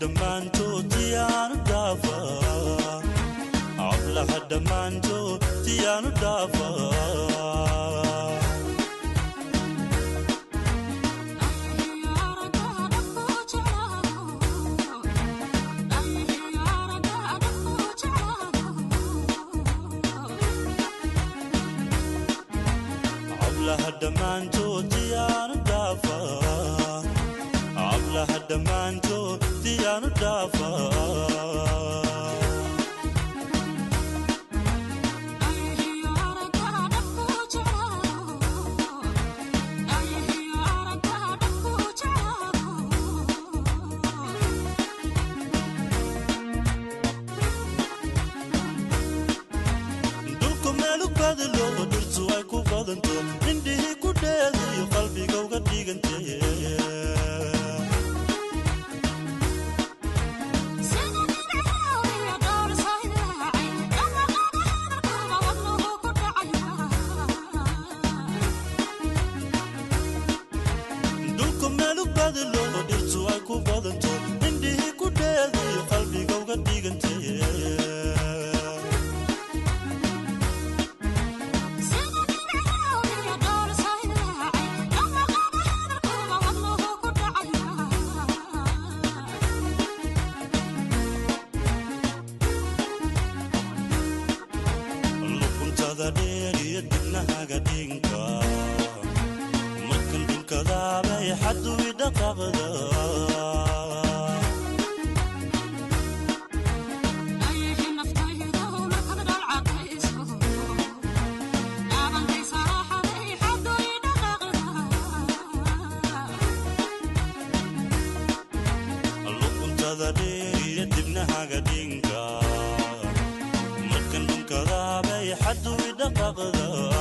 Dhammaantood tiyaanu dhaafa, hablaha dhammaantood tiyaanu dhaafa. Hablaha dhammaantood tiyaanu dhaafa, hablaha dhammaantood tiyaanu dhaafa. Dhulku meelu badilo, dhirtu ay ku badanto, indhihii ku dheedayo, qalbiga uga dhigantee. Dhulku meelu badilo, dhirtu ay ku badanto, indhihii ku dheedayo, qalbiga uga dhigantee. Luquntada dheer iyo dibnahaga dhinka, markan dhunkadaabay xaduwi dhaqaaqda. Luquntada dheer iyo dibnahaga dhinka, markan dhunkadaabay xaduwi dhaqaaqda.